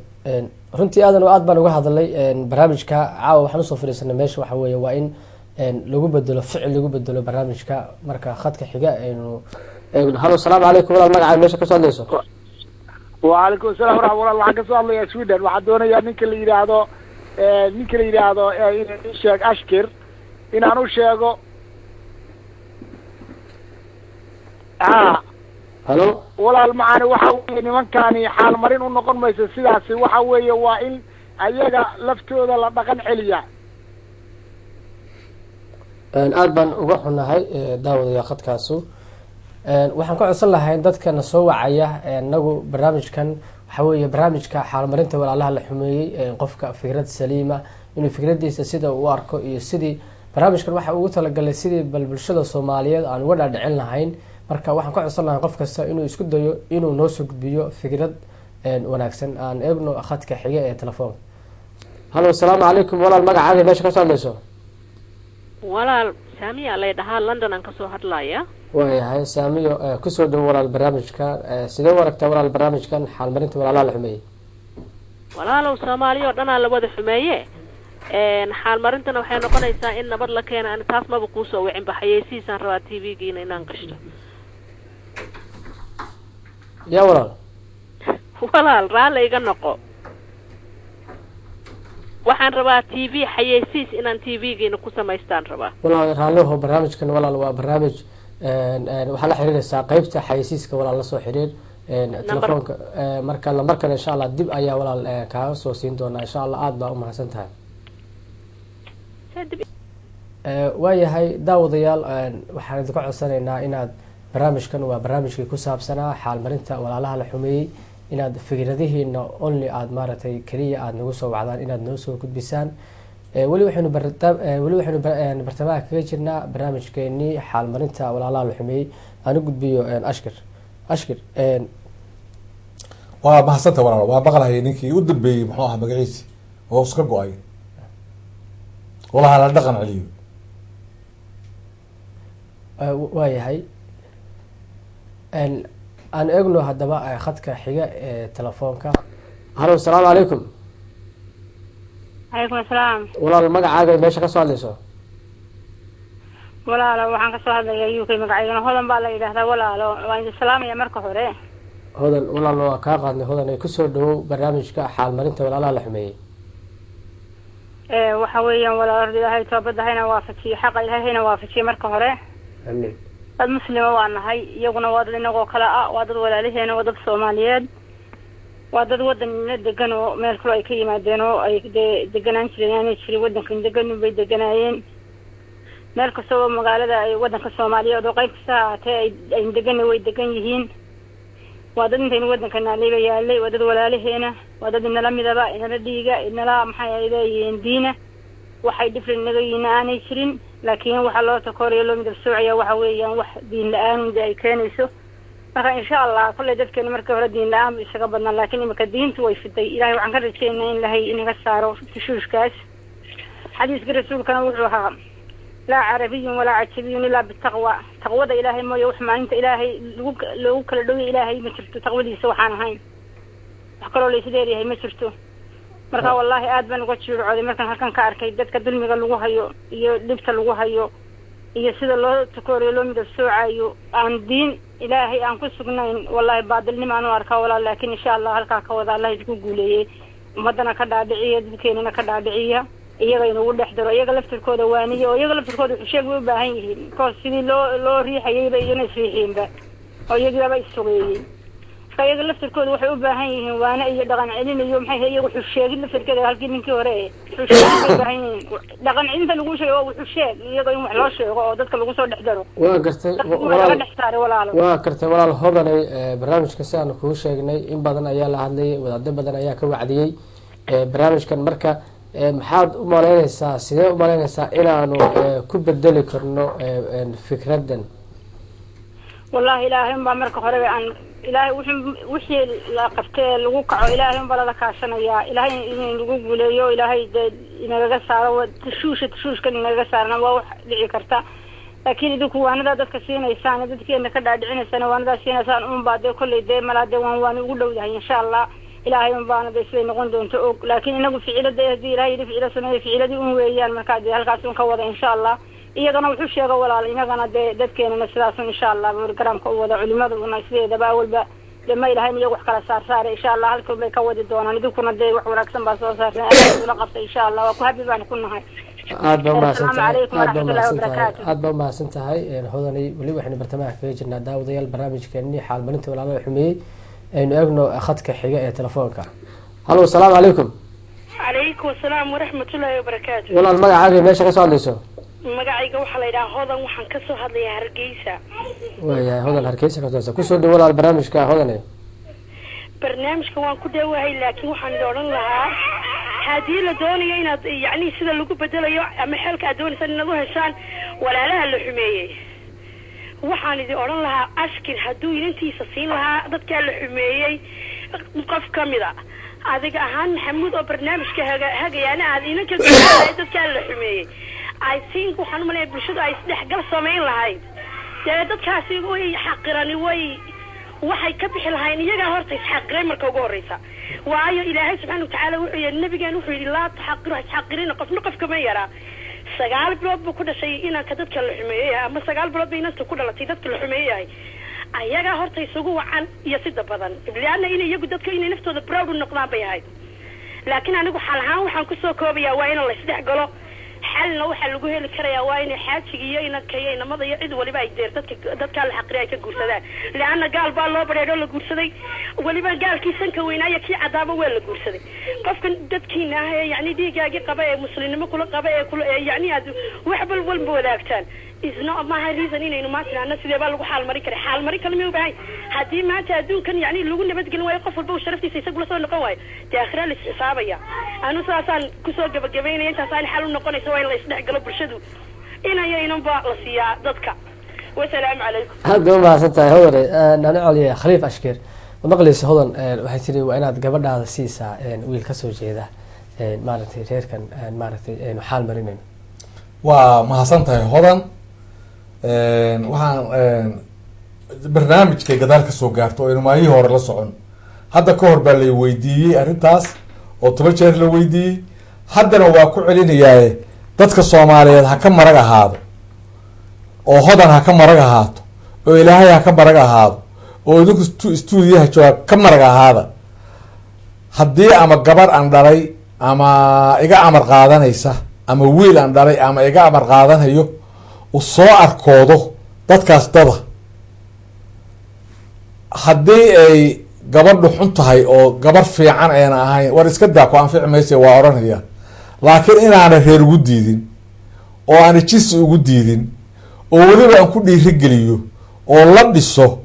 Runtii Aadan aad baan uga hadalay barnaamijka caawa. Waxaan usoo fadhiisanay meesha waxa weeye waa in lagu bedelo ficil, lagu bedelo barnaamijka. Marka khadka xiga aynu eegno. Halo, asalaamu calaykum walaal, magacaaga, meesha kasoo hadlayso? وعليكم السلام ورحمة الله. Waxaan kasoo hadlayaa Sweden. Waxaan doonayaa ninka la yidhaahdo inaan sheeg Ashkir, inaan u sheego ha. Halo. Walaal macaani, waxa weeye nimankani xaalmarin u noqon mayso sidaasi. Waxa weeye waa in ayaga laftooda la dhaqan celiya. Aada baan uga xunahay daawadaya khadkaasu. Waxaan ka codsan lahay dadkana soo wacaya, inagu barnaamijkan waxa weeye barnaamijka xaalmarinta walaalaha la xumeeyey, qofka fikrad saliima inuu fikradiisa sida uu arko iyo sidii barnaamijkan waxa ugu talagalay, sidii bal bulshada Soomaaliyeed aan uga dhaadhicin lahayn. Marka waxaan ka codsan lahay qof kasta inuu isku dayo inuu noo soo gudbiyo fikrad wanaagsan. Aan eegno khadka xiga ee telefoonka. Halo, asalaamu calaykum walaal, magacaaga, meesha kasoo hadlayso? Walaal, Saamiya lay dhahaa, London aan kasoo hadlaya. Waayahay Saamiyo, kusoo dhawo walaal barnaamijka. Sidee u aragtaa walaal barnaamijkan xaalmarinta walaalaha la xumeeyey? Walaalow, Soomaaliya oo dhanaa la wada xumeeye. Xaalmarintana waxay noqonaysaa in nabad la keena. Ani taas maba kuusoo wicin ba, xayeysiisaan rabaa TV-giina inaan gashto. Ya walaal? Walaal, raalli iga noqo, waxaan rabaa TV xayeysiis inaan TV-giina ku samaystaan rabaa. Walaal, raalliho, barnaamijkan walaal waa barnaamij waxaa la xiriiraysaa qeybta xayeysiiska walaal, lasoo xiriir telefoonka. Marka lambarkan insha Allah dib ayaa walaal kaaga soo siin doonaa insha Allah. Aada baa umahadsan tahay. Waayahay daawadayaal, waxaan idinka codsanaynaa inaad barnaamijkan waa barnaamijkii ku saabsanaa xaalmarinta walaalaha la xumeeyey, inaad fikradihiina only aada maaragtay keliya aada nagu soo wacdaan, inaad noo soo gudbisaan. Weli waxaynu bartamaha kaga jirnaa barnaamijkeenii xaalmarinta walaalaha la xumeeyey. Aan u gudbiyo Ashkir. Ashkir. Waa mahadsanta walaal. Waa maqlahayay ninkii u dambeeyey, muxuu ahaa magaciisi oo iska go-ay, walaha la dhaqan celiyo. Waayahay, aan eegno haddaba khadka xiga ee telefoonka. Halo, asalaamu calaykum. Calaykum asalaam. Walaal, magacaaga, meesha kasoo hadlayso? Walaalo, waxaan kasoo hadlayaa UK, magacaygana Hodan baa la yidhaahdaa. Walaalo, waan idin salaamaya marka hore. Hodan, walaal, waa kaa qaadnay. Hodan, ee kusoo dhawow barnaamijka xaalmarinta walaalaha la xumeeyey. Waxa weeyaan walaal, horta Ilaahay toobadda hayna waafajiyo, xaqa Ilaahay hayna waafajiyo marka hore. Amiin. Dad Muslima waa nahay, iyaguna waa dad inagoo kale ah, waa dad walaalaheena, waa dad Soomaaliyeed, waa dad wadan la degan oo meel kaloo ay ka yimaadeen oo ay dee deganaan jireen aanay jirin. Wadankan degan bay deganaayeen, meel kasta oo magaalada ay wadanka Soomaaliyeed oo qayb kasta ha ahaatee ay degan way degan yihiin. Waa dad intaynu wadanka naaliba yaalay, waa dad walaalaheena, waa dad inala midaba, inala dhiiga, inala maxay ay leeyihiin diina. Waxay dhifrin naga yihiin aanay jirin, laakiin waxaa loo takooraya, loo midab soocaya waxa weeyaan wax diin la-aan de ay keenayso. Marka insha Allah kolley dadkeena markii hore diin la-aan bu isaga badnaa, laakiin imika diintu way fiday. Ilahay waxaan ka rajeynaa in Ilahay inaga saaro tushuushkaas. Xadiiska rasuulkana wuxuu ahaa: لا عربي ولا عجمي إلا بالتقوى. Taqwada Ilaahay mooye wax maalinta Ilaahay lagu loogu kala dhowya Ilaahay ma jirto. Taqwadiisa waxaan ahayn wax kaloo la isleeyahay ma jirto. Marka wallaahi aad baan uga jiircooday markaan halkan ka arkay dadka dulmiga lagu hayo iyo dhibta lagu hayo iyo sida loo takooriyo, loo midab soocayo, aan diin Ilaahay aan ku sugnayn. Wallaahi baadilnimo aan u arkaa walaal, laakiin insha Allah halkaa ka wada, Allah idinku guuleeyey. Ummadana ka dhaadhiciya, dadkeenana ka dhaadhiciya, iyaga inugu dhex daro, iyaga laftirkooda waaniyo, oo iyaga laftirkooda xusheeg bay u baahan yihiin, because sidii loo riixayayba iyana isriixiinba oo iyagiibaba isfogeeyey. Marka iyaga laftirkooda waxay u baahan yihiin waane iyo dhaqan celin iyo maxay ahayd, iyagu xusheegid laftirkeeda, halkii ninkii hore ee xusheegid bay u baahan yihiin. Dhaqan celinta lagu sheego waa xusheeg, iyaga in wax loo sheego oo dadka lagu soo dhex daro. Waa gartay. Dadka waa laga walaal dhex saaray, walaalo. Waa gartay walaal Hodanay. Barnaamijka si aanu kugu sheegnay in badan ayaa la hadlayay, wadaado badan ayaa ka wacdiyey barnaamijkan. Marka maxaad u malaynaysaa, sidee u malaynaysaa inaanu ku bedeli karno fikraddan? Wallahi Ilaahay unbaa marka horeba aan Ilaahay wuxuu wixii la qabtay ee lagu kaco Ilaahay unbaa lala kaashanayaa. Ilaahay inuu lagu guuleeyo, Ilaahay dee inagaga saaro tashuusha, tashuushkan inagaga saarna waa wax dhici karta. Laakiin idinku waanadaa dadka siinaysaan, dadkeena ka dhaadhicinaysaan, waanadaa siinaysaan unbaa dee kolley dee malaa dee waan ugu dhowdahay insha Allah. Ilaahay unbaana dee siday noqon doonto og, laakiin inagu ficilada haddii Ilaahay yidhi ficilo sameeye, ficiladii un weeyaan. Markaa dee halkaas un ka wada insha Allah, iyagana wuxuu sheego walaal, inagana dee dadkeenana sidaasun insha Allah programka u wada. Culimaduna sideedaba awalba dee ma ilahayn iyagu wax kala saar saare, insha Allah halkan bay ka wadi doonaan. Idinkuna dee wax wanaagsan baa soo saarteen, aad ula qabtay insha Allah, waa ku happy baan ku nahay. Aad baa umahadsan tahay. Asalaamu calaykum Aad baa waraxmatullahi umahadsan tahay. Wabarakaatu. Aad baa umahadsan tahay Hodanay. Weli waxaynu bartamaha kaga jirnaa, daawadayaal, barnaamijkeenii xaalmarinta walaalada xumeeyey. Aynu eegno khadka xiga ee telefoonka. Halo, asalaamu calaykum. Calaykum asalaam waraxmatullaahi wabarakaatu. Walaal, magacaaga iyo meesha ka soo hadlayso? Magacayga waxaa la yidhaha Hodan, waxaan kasoo hadlayaa Hargeysa. Waayahay Hodan, Hargeysa ka soo hadlaysa. Kusoo dhow walaal barnaamijka, Hodanay. Barnaamijka waan ku dhowahay, laakiin waxaan idin odhan lahaa haddii la doonayo inaad yacni sida lagu bedelayo ama xeelka aad doonaysaan inaad u heshaan walaalaha la xumeeyey, waxaan idin odhan lahaa Ashkin hadduu inantiisa siin lahaa dadkaa la xumeeyey qof ka mida, adiga ahaan Maxamuud oo barnaamijka hagayaana aad inanka guursan lahayd dadkaa la xumeeyey, I think waxaan u malaya bulshadu ay isdhexgal samayn lahayd. Dee dadkaasi way xaqirani, waxay ka bixi lahayn iyagaa horta isxaqiray marka ugu horeysa, waayo Ilaahay subxaana watacaala wuxuu yihi, nabigeen wuxuu yidhi: "Laa taxaqiru, ha isxaqirina, qofna qof kama yaraa." 9 bilood buu ku dhashay inanka dadka la xumeeyey, ama 9 bilood bay inanta ku dhalatay dadka la xumeeyahay. Ayagaa horta isugu wacan iyo sida badan lianna in iyagu dadka inay naftooda proud u noqdaan bay ahayd. Laakiin anigu xal ahaan waxaan kusoo koobayaa waa in la isdhex galo. Xalna waxaa lagu heli karayaa waa inay xaajiga iyo inanka iyo inamada iyo cid waliba ay deer dadka dadkaa la xaqriya ay ka guursadaan, leanna gaal baa loo bareedho la guursaday, weliba gaalkii sanka weynaayo kii cadaaba waa la guursaday. Qofkan dadkiina ah ee yacni dhiigaagii qaba ee muslimnimo kula qaba ee kula ee yacni aad wax bal walba wadaagtaan isno maaha reason inaynu maanta idhaahno sidee baa lagu xaalmarin kara. Xaalmarin kale ma u baahan haddii maanta adduunkan yacni lagu nabadgelin waayo, qof walba uu sharaftiisa isagula soo noqon waayo, dee aakhira la isxisaabaya. Anu saasaan kusoo gabagabaynaya, intaasaan xal u noqonaysa waa in la isdhex galo bulshadu, inayo inanba la siiyaa dadka. Wasalaamu calaykum. Aad bay umahadsan tahay Hodanay. Nani coliye Khaliif Ashkeer, ma maqleysa Hodan? Waxay tiri waa inaad gabadhaada siisaa wiil kasoo jeeda maaragtay reerkan maaragtay aynu xaal marinayno. Waa mahadsan tahay Hodan. Waxaan barnaamijkay gadaal kasoo gaarto oo aynu maayihii hore la socon, hadda ka hor baa lay weydiiyey arrintaas oo 10 jeer la weydiiyey, haddana waa ku celinayaaye dadka Soomaaliyeed ha ka marag ahaado, oo Hodan ha ka marag ahaato, oo Ilaahay ha ka marag ahaado, oo idinku stuudiyaha jooga ka marag ahaada. Haddii ama gabar aan dhalay ama iga amar qaadanaysa ama wiil aan dhalay ama iga amar qaadanayo uu soo arkoodo dadkaas dada, haddii ay gabadhu xun tahay oo gabar fiican ayna ahayn, war iska daa, ku anfici maysa, waa odhanaya. Laakiin inaana reer ugu diidin oo aana jinsi ugu diidin oo weliba aan ku dhiirigeliyo oo la dhiso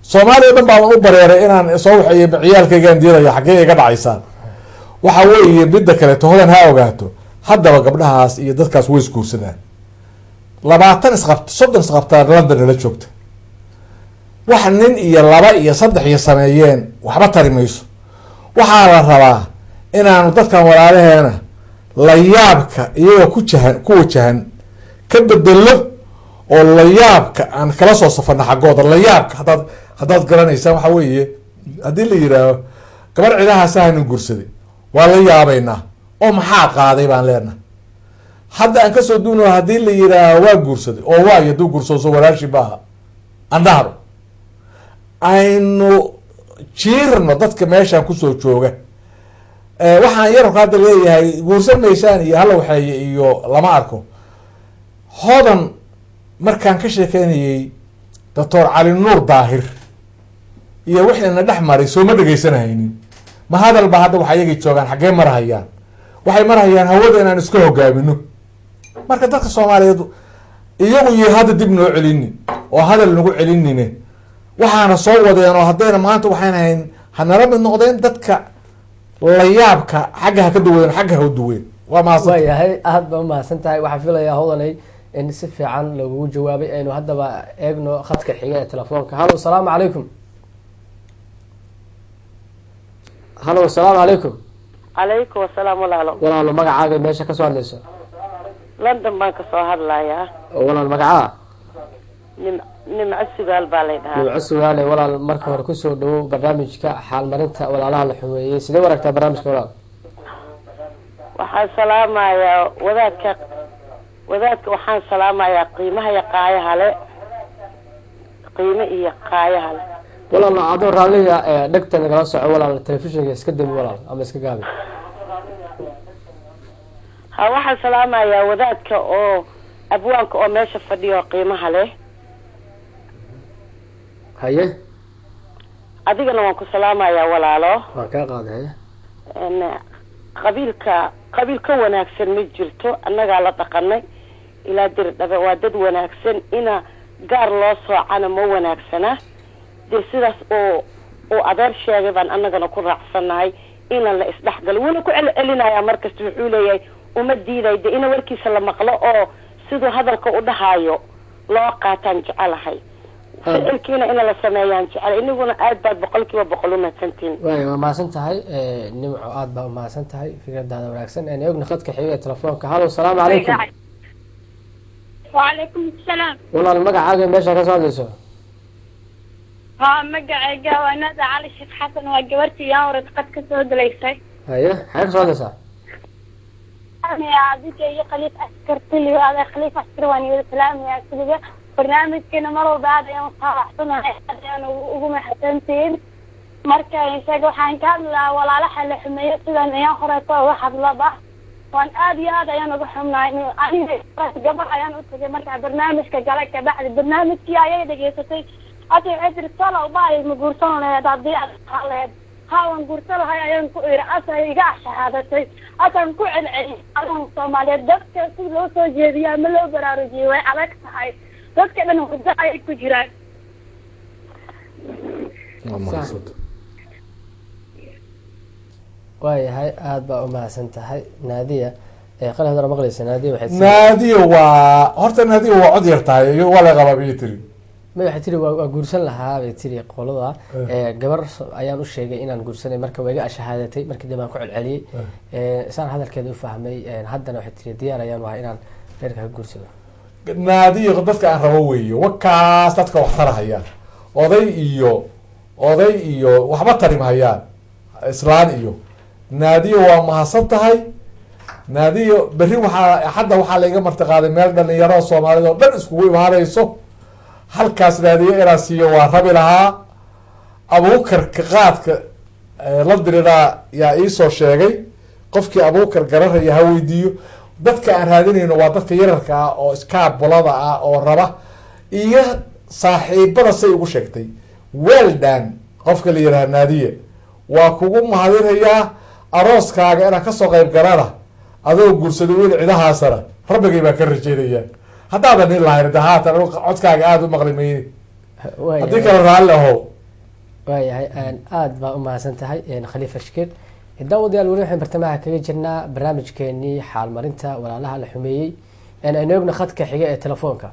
Soomaaliya o dhan baaban u bareeray inaan soo waxeeyo ciyaalkaygaan diidaya, xaggee iga dhacaysaan? Waxa weeye midda kaleeto, Hodan ha ogaato haddaba gabdhahaas iyo dadkaas way isguursadaan. 20 isqabt, 30 isqabtaan London nala joogta. Wax nin iyo laba iyo saddex iyo sameeyeen waxba tari mayso. Waxaa la rabaa inaanu dadkan walaalaheena la yaabka iyagoo ku jahan ku wajahan ka bedelo. Oo layaabka aan kala soo safarna xaggooda, layaabka haddaad garanaysaan waxa weeye, haddii la yidhaaho gabar cidahaasa hanin guursaday, waa la yaabaynaa oo maxaa qaaday baan leenahay. Hadda aan kasoo duuno, haddii la yidhaaho waa guursaday oo waayo hadduu guursado soo walaashi maaha, andhahdo aynu jiirno dadka meeshaan kusoo jooga. Waxaan yararku hadda leeyahay guursan maysaan iyo hala waxeeye iyo lama arko. Hodan markaan ka sheekeynayay Doctor Cali Nuur Daahir iyo wixiina dhex maray, soo ma dhegeysanahaynin? Ma hadal ba hadda waxa iyagay joogaan, xaggee marahayaan? Waxay marahayaan hawada inaan iska hogaamino. Marka dadka Soomaaliyeed iyagu iyo hadda dib noo celinin oo hadal nagu celinine, waxaana soo wadeen oo haddayna maanta waxayn hayn hanala mid noqdeen dadka layaabka xagga ha ka duween, xagga ha u duween. Waa mahadsan. Waayahay, aada baa umahadsan tahay. Waxaan filayaa, Hodanay, in si fiican lagugu jawaabay. Aynu haddaba eegno khadka xiga ee telefoonka. Hallo, asalaamu calaykum. Hallo, asalaamu calaykum. Calaykum asalaam, walaalo. Walaalo, magacaaga, meesha kasoo hadlayso? London baan kasoo hadlayaa. Walaal, magacaa? Nimco Sugaal baa lay dhahaa. Nimco Sugaale, walaal, marka hore kusoo dhawow barnaamijka xaalmarinta walaalaha la xumeeyey. Sidee u aragtaa barnaamijka, walaal? Waxaan salaamayaa wadaadka. Waxaan salaamayaa qiimaha iyo qaayaha le, qiime iyo qaayaha le. Walaal, adoo raalliya, dhegta nagala soco walaal, telefishinka iska dami walaal ama iska gaabi. Ha, waxaan salaamayaa wadaadka oo abwaanka oo meesha fadhiyo qiimaha leh. Haye. Adigana waan ku salaamayaa, walaalo. Waan kaa qaaday, haye. Qabiilka qabiil ka wanaagsan ma jirto. Annagaa la dhaqanay ilaa Dirdhabe, waa dad wanaagsan. Ina gaar loo soocana ma wanaagsana. Dee sidaas oo uu adeer sheegay baan annagana ku raacsannahay inaan la isdhexgalo. Wuuna ku celcelinayaa markasta, wuxuu leeyahay uma diiday de ina warkiisa la maqlo oo siduu hadalka u dhahaayo loo qaataan jecelahay, ficilkiina ina la sameeyaan jecel. Inaguna aad baad 100% umahadsantihin. Waay, waa mahadsan tahay, Nimco, aada baa umahadsan tahay fikradaada wanaagsan. Aynu eegno khadka xiga ee telefoonka. Hallo, asalaamu calaykum. وعليكم السلام. Walaal, magacaaga, meesha kasoo hadlayso? Haa, magacayga waa Nada Cali Sheekh Xasan, waa gabartii yaan warad qad ka soo dalaysay. Haye, maxay kasoo hadlaysaa? Adiga iyo Khaliif Askar tiliyo, adeer Khaliif Askar, waan wada salaamaya siliga. Barnaamijkeena mar walba aad ayaan usaabaxsanahay, aad ayaan ugu mahadsantihiin. Marka isaga waxaan ka hadlaa walaalaha la xumeeyo. Sidan ayaan horeeto uga hadlaba, waan aad iyo aad ayaan uga xumnahay. Aniga gabar ayaan u tagay markaa barnaamijka galay, kabacdi barnaamijkii ayay dhegeysatay. Ase waxay tiri, "Talow baay, ma guursan laheed haddii aad ahaan laheed?" "Haa, waan guursan lahay," ayaan ku iri. Ase iga shahaadatay, asaan ku celceliyay. Adaha Soomaaliyeed dadka si loo soo jeediyo ama loo baraarujiyay way adag tahay, dadka dhan hurdo ayay ku jiraan. Waa mahadsan. Waayahay, aada baa umahadsan tahay, Naadiya. Qali hadana maqlaysa, Naadiya waxay Naadiya waa horta, Naadiya waa cod yar tahay iyo waa la qabaa bay tiri. Ma waxay tiri waa guursan lahaa bay tiri qolada. Gabar ayaan u sheegay inaan guursanay, marka waa iga ashahaadatay. Markii dambe aan ku celceliyey, saan hadalkeeda u fahmay, haddana waxay tiri diyaar ayaan wahay inaan reerka ka guursado. Naadiya dadka aan rabo weeye, wakaas dadka wax tarahayaan. Oday iyo oday iyo waxba tarimhayaan, islaan iyo Naadiyo. Waa mahadsan tahay, Naadiyo. Berri waxaa hadda waxaa laiga martiqaaday meel dhalinyarada Soomaalida oo dhan iskugu imaanayso. Halkaas Naadiyo inaan siiyo waa rabi lahaa. Abuukarka qaadka la diriraa yaa iisoo sheegay. Qofkii Abuukar garanaya ha weydiiyo. Dadka aan raadinayno waa dadka yararka ah oo iskaabulada ah oo raba iyo saaxiibada say ugu sheegtay. Weldan qofka la yidhaha Naadiye, waa kugu mahadinayaa. Arooskaaga inaan kasoo qayb galana adoo guursaday weli cidahaasana rabbigay baan ka rajeynayaa. Haddaadan nin lahayn de haatan anigu codkaaga aada u maqli mayne, haddii kale raalli ahow. Waayahay, aada baa umahadsan tahay, Khaliif Ashkir. Daawadayaal, weli waxaan bartamaha kaga jirnaa barnaamijkeenii xaalmarinta walaalaha la xumeeyey. Aynu eegno khadka xiga ee telefoonka.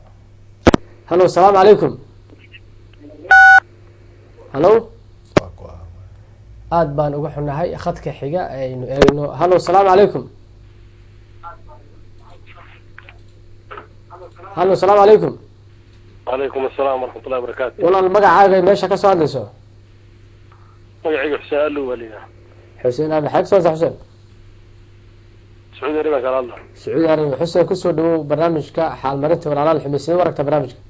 Hallo, asalaamu calaykum. Hallo, aada baan uga xunahay. Khadka xiga aynu eegno. Hallo, asalaamu calaykum. Hallo, asalaamu calaykum. Calaykum asalaam waraxmatullahi wabarakaatu. Walaal, magacaaga iyo meesha ka soo hadlayso? Magacayga Xuseen Allow baa layidhaha. Xuseen Ali, xaeg soo hadlaysaa, Xuseen? Sacuudi Arabia kala hadla. Sacuudi Arabiya. Xuseen, kusoo dhawow barnaamijka xaalmarinta walaalaha la xumeeyey. Sidee u aragtaa barnaamijka?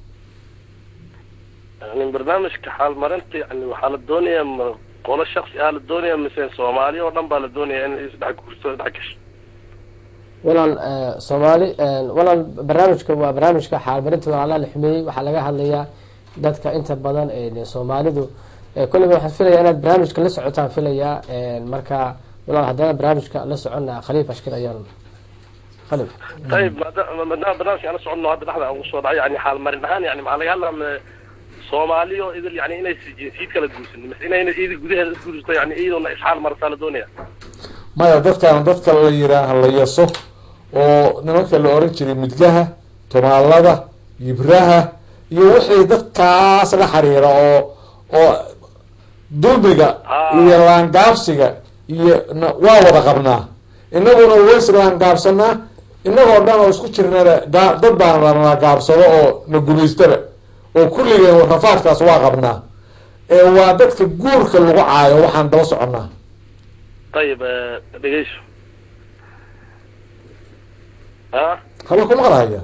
Yani barnaamijka xaalmarinta, yani waxaa la doonayaa ma qolo shaksi ah la doonaya mise Soomaali oo dhan baa la doonaya in isdhex guurso, isdhex gasho? Walaal, Soomaali, walaal, barnaamijka waa barnaamijka xaalmarinta walaalaha la xumeeyey. Waxaa laga hadlayaa dadka inta badan Soomaalidu. Kolleyba waxaan filayaa inaad barnaamijka la socotaan filayaa. Marka walaal, haddana barnaamijka la soconna, Khaliif Ashkir ayaan, Khaliif. Tayib, maadaama barnaamijka aan la soconno, hadda dhexda aan ugu soo dhacay, yani xaalmarin ahaan, yani maxaa laga hadlaa? Soomaali oo idil, yani inay jinsiyad kala guursanin mise inayna idil gudaheeda isguursato, yani iyadoona isxaal marsaa la doonaya? Maya, dadkan dadka la yiraaha la yaso oo nimanka la oran jiray midgaha, tumaalada, yibraha iyo wixii dadkaas la xiriira oo dulmiga iyo laangaabsiga iyo waa wada qabnaa. Inaguna ways laangaabsanaa, inagoo dhan oo isku jirnana dad baana la gaabsado oo na gumaystaba, oo kulligeen rafaadkaas waa qabnaa. Ee waa dadka guurka lagu caayo waxaan daba soconnaa. Tayib, dhegeyso ha. Haba ku maqlahaya.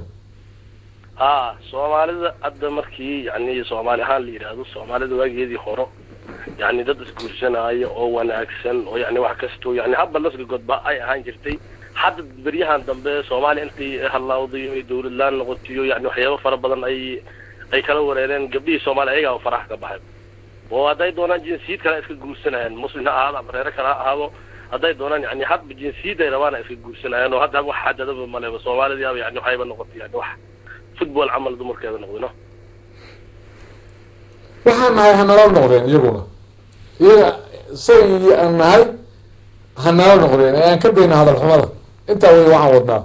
Ha, Soomaalida hadda markii yani Soomaali ahaan la yidhaahdo, Soomaalida waageedii horo yani dad isguursanaayo oo wanaagsan oo yani wax kasto yani habba lasga godba ay ahaan jirtay. Hadda beryahan dambe Soomaaliya intii hallawday ay dawlad laan noqotiyo, yani waxyaabo fara badan ay kala wareereen gabdhihii Soomaaliya, ayagaa farax ka baxay oo hadday doonaan jinsiyad kale iska guursanayaan, muslim ha ahaado ama reere kale ha ahaado, hadday doonaan yani hadba jinsiyad ay rabaan ay iska guursanayaan, oo hadda wax xadadaba maleba. Soomaalida yani waxayba noqotay yani wax football camal dumarkeeda noqday, no. Waxaan nahay hanala noqdeen iyaguna, iyaga say aan nahay hanala noqdeen ee aan ka dayna hadal xumada. Intaa wey waxaan wadnaa.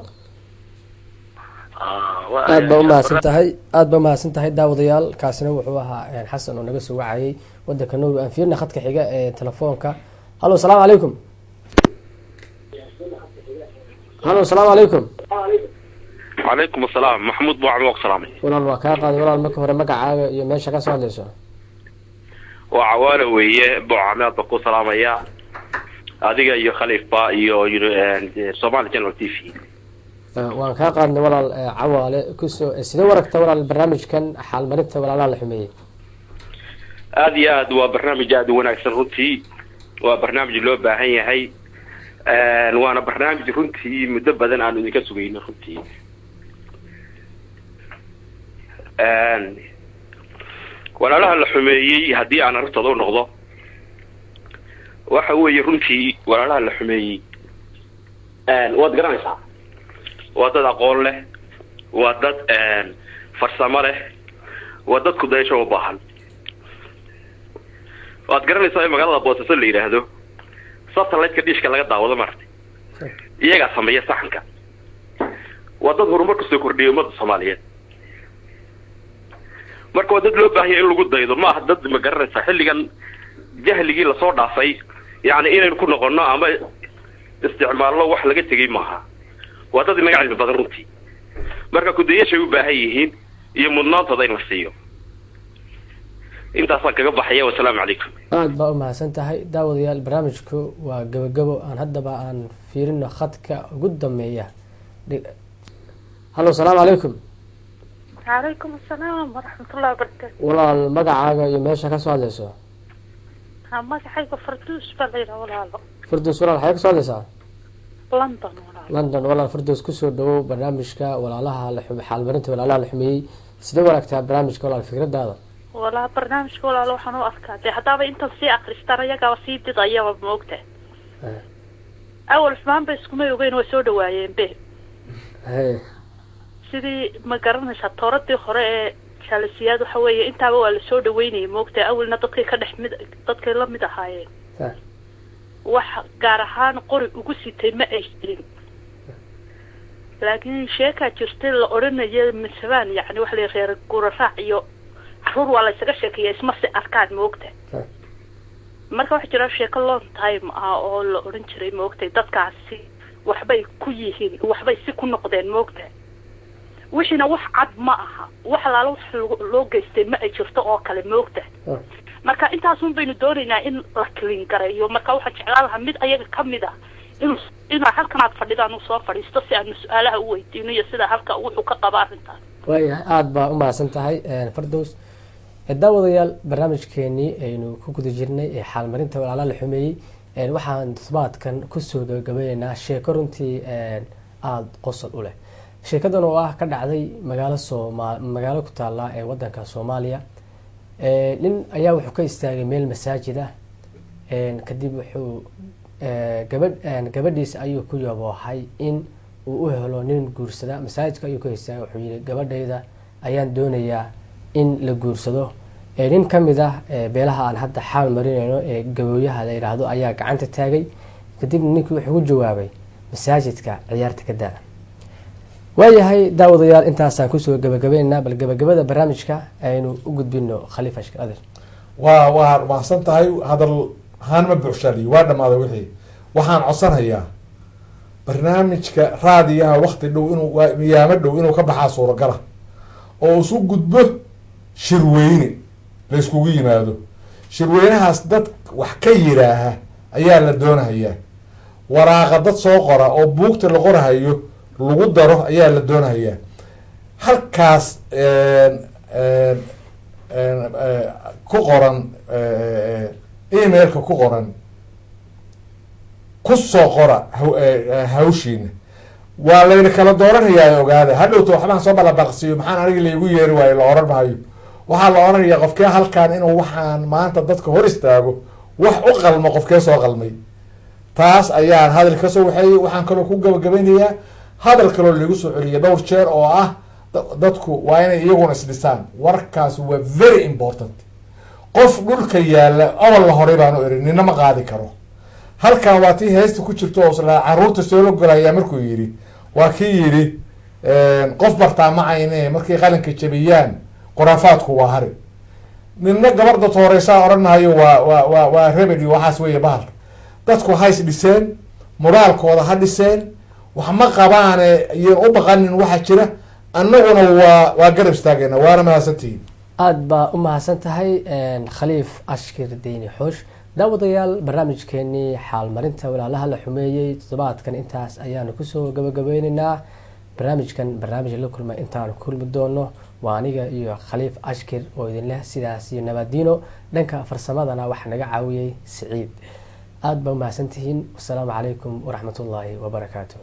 Aad ba umahadsan tahay, aad ba umahadsan tahay. Daawadayaal, kaasina wuxuu ahaa Xasan oo naga soo wacayay wadanka Norway. Aan fiirna khadka xiga ee telefoonka. Hallo, asalaamu calaykum. Hallo, asalaamu calaykum. Calaykum asalaam, Maxamuud Buucam waa ku salaamay. Walaal, waa kaa qaaday. Walaal, marka hore magacaaga iyo meesha ka soo hadlayso? Waa Cawaalo weeye, Buucame. Aad baan ku salaamaya adiga iyo Khaliifba iyo Somali Channel TV. Waan kaa qaadnay walaal. Cawaale, kusoo sidee u aragtaa walaal barnaamijkan xaalmarinta walaalaha la xumeeyey? Aada iyo aad, waa barnaamij aada u wanaagsan runtii, waa barnaamij loo baahan yahay, waana barnaamij runtii muddo badan aanu idinka sugayno runtii. Walaalaha la xumeeyey haddii aan arrintooda u noqdo, waxa weeye runtii walaalaha la xumeeyey waad garanaysaa, waa dad aqoon leh, waa dad farsamo leh, waa dad kudayasho u baahan. Waad garanaysaa in magaalada Boosaaso la yidhaahdo satellite-ka dhishka laga daawado, maaragtay, iyagaa sameeya saxanka. Waa dad horumar kusoo kordhiyay ummadda Soomaaliyeed. Marka waa dad loo baahanya in lagu daydo, ma aha dad, ma garanaysaa, xilligan jahligii lasoo dhaafay yacni inaynu ku noqono ama isticmaalno wax laga tegay maaha. Waa dad inaga cilmi badan runtii, marka kudayashay u baahan yihiin iyo mudnaantooda in la siiyo. Intaasaan kaga baxaya, wasalaamu calaykum. Aada baa umahadsan tahay. Daawadayaal, barnaamijku waa gabagabo. Aan haddaba aan fiirino khadka ugu dambeeya. Hallo, asalaamu calaykum. Calaykum asalaam waraxmatullahi wabarakaatu. Walaal, magacaaga iyo meesha ka soo hadlayso? Magacayga Farduus baa la yidhaha, walaalo. Farduus, walaal, xagee ka soo hadlaysaa? London, walaalo. London. Walaal Farduus, kusoo dhawow barnaamijka walaalaha la xaalmarinta walaalaha la xumeeyey. Sidee u aragtaa barnaamijka, walaal, fikradaada? Walaa barnaamijka, walaalo, waxaan u arkaa dee haddaaba intan sii akristaan ayagaaba sii didayaba, maogta awal xumaan ba iskumay ogeyn, way soo dhawaayeen be. Sidii, ma garanaysaa, tooradii hore ee jaalisiyaad waxa weeye intaaba waa lasoo dhaweynayay, maogta, awalna dadkay ka dhex mid dadkay la mid ahaayeen, wax gaar ahaan qori ugu sitay ma ay jirin. Laakiin sheekaa jirtay la odhanayo misabaan, yacni waxa la reer guraraac iyo caruur waa la isaga sheekeeya, isma si arkaan, maogta. Marka waxaa jira sheeko long time ah oo la odhan jiray, maogtay, dadkaasi waxbay ku yihiin, waxbay si ku noqdeen, maogta. Wixiina wax cad ma aha, wax alaala wax loo geystay ma ay jirto oo kale, moogta. Marka intaasun baynu doonaynaa in la clean gareeyo. Marka waxaan jeclaan lahaa mid ayaga kamid ah inuu inaa halkan aad fadhidaan uu soo fadhiisto si aanu su-aalaha u weydiino iyo sida halka wuxuu ka qaba arrintaas. Waayahay, aada baa u mahadsan tahay Fardows. Daawadayaal, barnaamijkeenii aynu ku guda jirnay ee xaalmarinta walaalaha la xumeeyey waxaan toddobaadkan kusoo gabagabeyneynaa sheeko runtii aada qosol u leh. Sheekadan oo ah ka dhacday magaalo sooma magaalo ku taala ee wadanka Soomaaliya. Nin ayaa wuxuu ka istaagay meel masaajid ah, kadib wuxuu gabadh gabadhiisa ayuu ku yaboohay in uu u helo nin guursada. Masaajidka ayuu ka istaagay, wuxuu yihi gabadhayda ayaan doonayaa in la guursado. Nin kamid ah beelaha aan hadda xaal marinayno ee gabooyaha la yidhaahdo ayaa gacanta taagay. Kadibna ninkii wuxuu ku jawaabay masaajidka ciyaarta ka daa. Waayahay daawadayaal, intaasaan kusoo gabagabaynaynaa. Bal gabagabada barnaamijka aynu u gudbino Khaliif Ashkar Adir. Waa mahadsan tahay. Hadal ahaan ma buuxshaaliyo, waa dhamaaday wixii. Waxaan codsanayaa barnaamijka raadiyaha wakti dhow inuu miyaamo dhow inuu ka baxaa suuragala oo isu gudbo shirweyne la iskugu yimaado. Shirweynahaas dad wax ka yiraaha ayaa la doonahayaa, waraaqa dad soo qora oo buugta la qorahayo lagu daro ayaa la doonahayaa. Halkaas ku qoran emailka ku qoran ku soo qora hawshiina, waa layna kala dooranayaa. Ogaada hadhowta waxbaan soo balabaqsiiyo, maxaan aniga laygu yeeri waayo la oran maayo. Waxaa la oranaya qofkee halkan inuu waxaan maanta dadka hor istaago wax u qalmo, qofkee soo qalmay. Taas ayaan hadal kasoo waxeeyey. Waxaan kaloo ku gabagabaynayaa hadal kaloo lagu soo celiyay dhowr jeer oo ah dadku waa inay iyaguna isdhisaan. Warkaas waa very important. Qof dhulka yaala awal la horay baanu eri nina ma qaadi karo. Halkan waa tii heesta ku jirto oo isla caruurta soo la golayaa markuu yidhi, waa kii yidhi qof bartaa ma cayne markay qalinka jabiyaan khuraafaadku waa hari. Nina gabarda tooreysaa odhan maayo waa remedy. Waxaas weeye bahalka. Dadku ha is dhiseen, moraalkooda ha dhiseen, wax ma qabaane iyan u baqanin waxa jira. Annaguna waa garab istaagayna, waana mahadsantihiin. Aada baa u mahadsan tahay Khaliif Ashkir Deyni Xoosh. Daawadayaal, barnaamijkeenii xaalmarinta walaalaha la xumeeyey toddobaadkan intaas ayaanu kusoo gabagabeyneynaa. Barnaamijkan barnaamij la kulma intaanu kulmi doono, waa aniga iyo Khaliif Ashkir oo idin leh sidaas iyo nabadiino. Dhanka farsamadana waxaa naga caawiyey Siciid. Aada baa u mahadsantihiin. Wasalaamu calaykum waraxmatullaahi wabarakaatu.